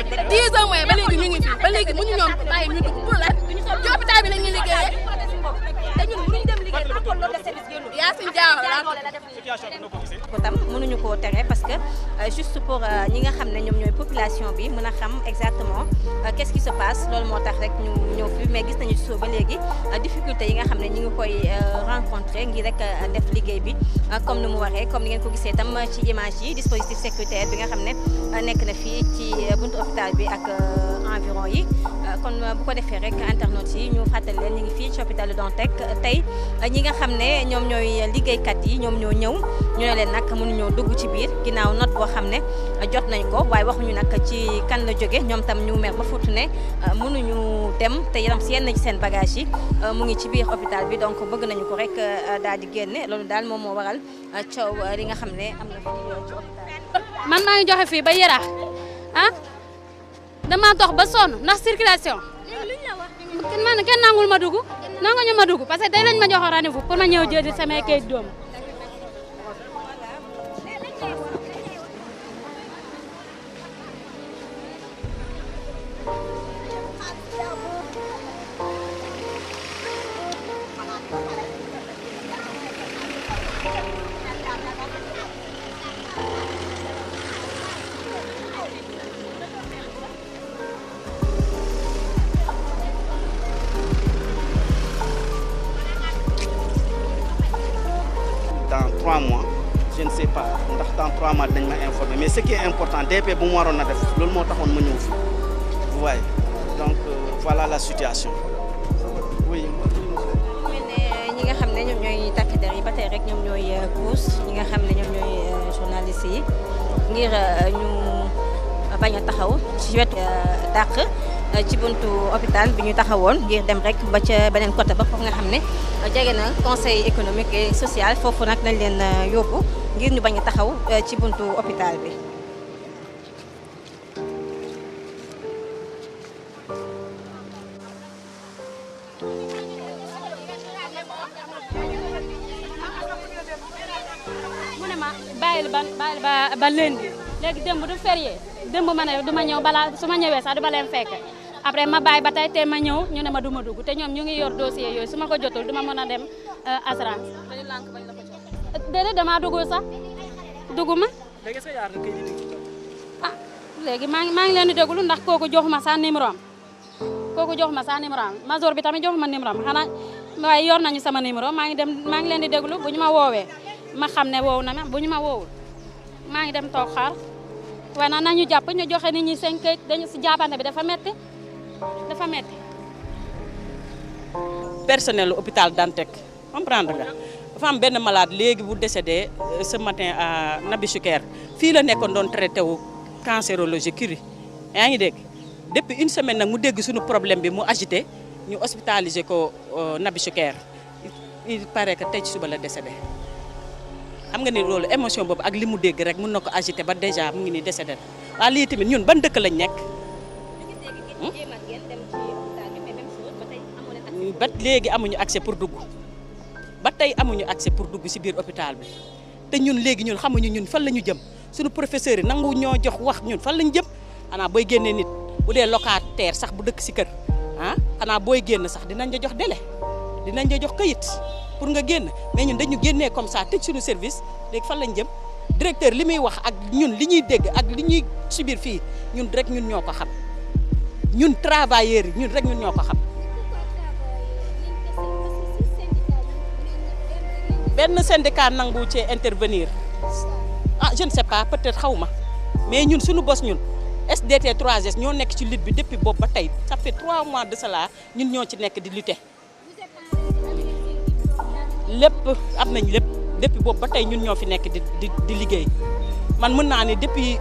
ba léegi ñu ngi fi ba léegi mënu ñoom bàyyi ñu dugg pour la ci hôpital bi la ñuy liggéeyee te ñun mënuñ dem liggéey ak loolu de service génn Yacine Diaw ko tam mënuñu koo tere parce que juste pour ñi nga xam ne ñoom ñooy population bi mën a xam exactement qu'est-ce qui se passe loolu moo tax rek ñu ñëw fi mais gis nañu ci suuf ba léegi difficulté yi nga xam ne ñu ngi koy rencontrer ngir rek def liggéey bi comme ni mu waxee comme ni ngeen ko gisee tam ci image yi dispositif sécuritaire bi nga xam ne nekk na fii ci buntu hôpital bi ak environ yi kon bu ko defee rek internautes yi ñu fàttali leen ñu ngi fii ci hôpital Dantec tey ñi nga xam ne ñoom ñooy liggéeykat yi ñoom ñoo ñëw ñu ne leen nag mënuñoo dugg ci biir ginnaaw note boo xam ne jot nañ ko waaye waxuñu nag ci kan la jóge ñoom tam ñu mer ba futu ne mënuñu dem te yaram si yenn ci seen bagage yi mu ngi ci biir hôpital bi donc bëgg nañu ko rek daal di génne loolu daal moom moo waral coow li nga xam ne am na fii ci hôpital. man maa ngi joxe fii ba Yaraax ah dama dox ba sonn ndax circulation man kenn nangul ma dugg nanguñu ma dugg parce que tey lañ ma joxoon rendez-vous pour ma ñëw jëli samay kayit doom. Dans 3 mois, je ne sais pas, dans 3 mois, je vais m'informer. Mais ce qui est important, DP, vous voyez. Donc, voilà la situation. Oui. ñi nga xam ne ñoom ñooy takk der yi ba tey rek ñoom ñooy pousse ñi nga xam ne ñoom ñooy journalistes yi ngir ñu bañ a taxaw ci wetu dàq ci buntu hôpital bi ñu taxawoon ngir dem rek ba ca beneen côté ba foofu nga xam ne jege na conseil économique et social foofu nag nañ leen yóbbu ngir ñu bañ a taxaw ci buntu hôpital bi. mu ne ma bàyyil ba lundi léegi démb du férié démb ma ne du ma ñëw balaa su ma ñëwee sax du ba leen fekk après ma bàyyi ba tey te ma ñëw ñu ne ma du ma dugg te ñoom ñu ngi yor dossier yooyu su ma ko jotul du ma mën a dem assurance. déedéet damaa dugg sax dugg ma. ah léegi maa ngi leen di déglu ndax kooku joxuma sax numéro am kooku joxuma sax numéro am major bi tamit joxuma numéro am xanaa waaye yor nañu sama numéro maa ngi leen di déglu bu ñu ma woowee. ma xam ne woowu na ma bu ñu ma woowul maa ngi dem toog xaar waaye nag nañu jàpp ñu joxe nit ñi seen kayit dañu si jaabante bi dafa metti personnel hôpital Dantec comprendre nga dafa am benn malade léegi bu décédé ce matin à Nabi Choucair fii la nekkoon doon traité wu cancérologie Curie yaa ngi dégg depuis une semaine nag mu dégg suñu problème bi mu agité ñu hospitalisé ko Nabi Choucair il paraît que tey ci suba la décédé. xam nga ni loolu émotion boobu ak li mu dégg rek mën na ko agité ba déjà mu ngi nii décédé waaw lii tamit ñun ban dëkk lañ nekk. ba léegi amuñu accès pour dugg ba tey amuñu accès pour dugg ci biir hôpital bi te ñun léegi ñun xamuñu ñun fan la ñu jëm suñu professeurs yi nangu ñoo jox wax ñun fan lañu jëm xanaa booy génnee nit bu dee locataire sax bu dëkk ci kër ah xanaa booy génn sax dinañ la jox délai dinañ la jox kayit. pour nga génn mais ñun dañu génnee comme ça tëj suñu service léegi fan lañ jëm directeur li muy wax ak ñun li ñuy dégg ak li ñuy subir fii ñun rek ñun ñoo ko xam ñun travailleurs yi ñun rek ñun ñoo ko xam. benn syndicat nangu cee intervenir ah je ne sais pas peut-être xaw ma mais ñun suñu bos ñun SDT 3S ñoo nekk ci lutte bi depuis boobu ba tey ça fait 3 mois de cela ñun ñoo ci nekk di lutter. lépp am nañ lépp depuis boobu ba tey ñun ñoo fi nekk di liggéey man mën naa ne depuis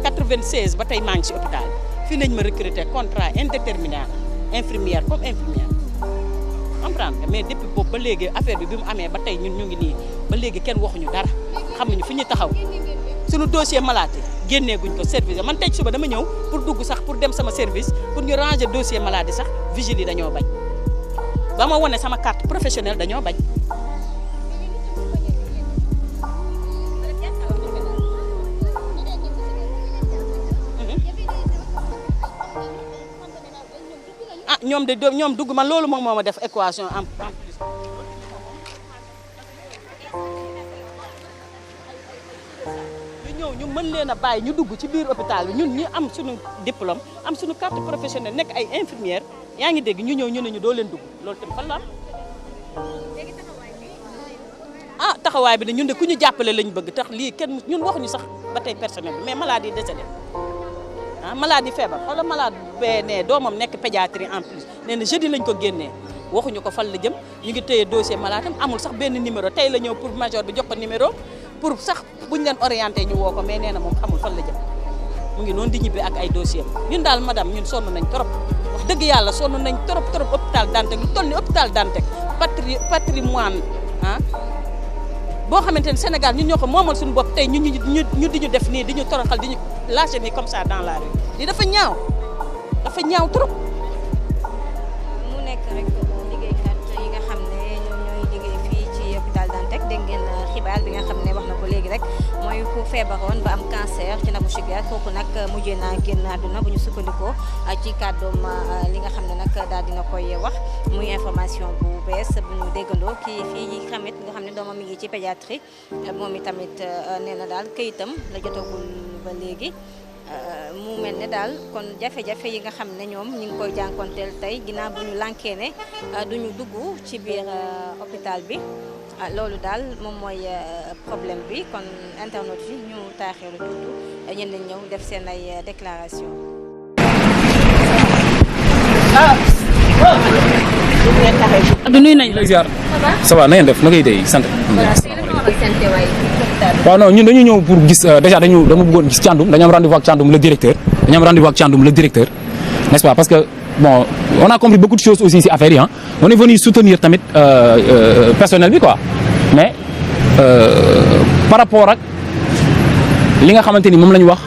96 ba tey maa ngi ci hôpital fii lañ ma recruter contrat indéterminé infirmière comme infirmière comprendre nga mais depuis boobu ba léegi affaire bi mu amee ba tey ñun ñu ngi nii ba léegi kenn waxuñu dara xamuñu fi ñu taxaw suñu dossier malade yi génnee guñ ko service man tey suba dama ñëw pour dugg sax pour dem sama service pour ñu ranger dossier maladie sax vigile yi dañoo bañ ba ma wane sama carte professionnelle dañoo bañ. ah ñoom dugg man loolu moom moo ma def équation en plus. ñu mën leen a bàyyi ñu dugg ci biir hôpital bi ñun ñi am suñu diplôme am suñu carte professionnelle nekk ay infirmière yaa ngi dégg ñu ñëw ñu ne ñu doo leen dugg loolu tamit fan la am ah taxawaay bi ne ñun de ku ñu jàppale lañ bëgg tax lii kenn ñun waxuñu sax ba tey personnel bi mais maladie décédé ah maladie feebar wala malade bee ne doomam nekk pédiatrie en plus nee na jeudi lañ ko génnee waxuñu ko fan la jëm ñu ngi téye dossier malade am amul sax benn numéro tey la ñëw pour major bi jox ko numéro pour sax buñ leen orienté ñu woo ko mais nee na moom xamul fan la jëm mu ngi noonu di ñibbi ak ay dossier ñun daal madame ñun sonn nañ trop wax dëgg yàlla sonn nañ trop hôpital Dantec lu toll ni hôpital Dantec patrimoine ah boo xamante ne Sénégal ñun ñoo ko moomal suñu bopp tey ñu di ñu def nii di ñu toroxal di ñu lâché nii comme ça dans la rue li dafa ñaaw trop. mu nekk rek liggéeykat yi nga xam ne ñoom ñooy liggéey fii ci hôpital Dantec dégg ngeen xibaar bi nga xam ne wax na ko léegi rek mooy ku feebaroon ba am cancer ci nabu sugar kooku nag mujjee naa génn àdduna bu ñu sukkandikoo ci kàddoom li nga xam ne nag daal dina koy wax muy information bu bees bu ñu déggandoo kii fii xamit nga xam ne doomam mi ngi ci pédiatrie moom itamit nee na daal këyitam la jotagul ba léegi mu mel ne daal kon jafe-jafe yi nga xam ne ñoom ñu ngi koy jànkonteel tey ginnaaw bu ñu lànkee ne duñu dugg ci biir hôpital bi loolu daal moom mooy problème bi kon internet yi ñu taaxeelu tuuti ñenn ñi ñëw def seen ay déclaration. Abdou nuyu nañ la. ça va na ngeen def na ngay day sant. waaw non ñun dañu ñëw pour gis déjà dama bëggoon gis Thiandoum dañu am rendez-vous ak Thiandoum le directeur n'est-ce pas parce que bon on a compris beaucoup de choses aussi ci affaire yi on est venu soutenir tamit personnel bi quoi mais par rapport ak li nga xamante ni moom la ñu wax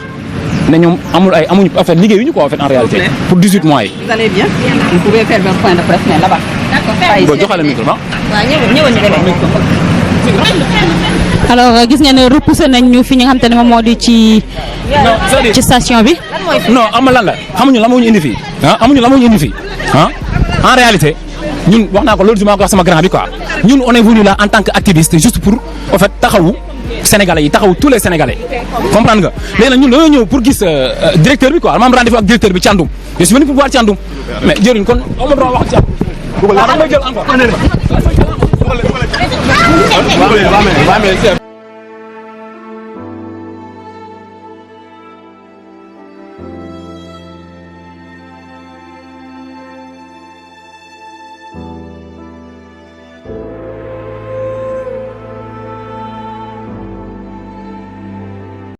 ne ñoom amuñu affaire liggéeyuñu quoi en fait en réalité pour 18 mois yi. Vous allez bien? Vous pouvez faire un point de presse mais là-bas. D'accord. Bon joxale micro ba. waaw ñëwoon ñu demee. alors gis ngeen ne repoussé nañ ñu fi nga xam te ne moom moo di ci station bi. non ama lan la xamuñu la moo ñu indi fii en réalité ñun wax naa ko loolu maa ko wax sama grand bi quoi ñun on est venu là en tant que activiste juste pour en fait taxawu sénégalais yi taxawu tous les sénégalais comprendre nga léegi nag ñun dañoo ñëw pour gis directeur bi quoi ma am rendez-vous ak directeur bi Thiandoum je suis venu pour voir Thiandoum mais jëriñ kon on ma droit wax Thiandoum.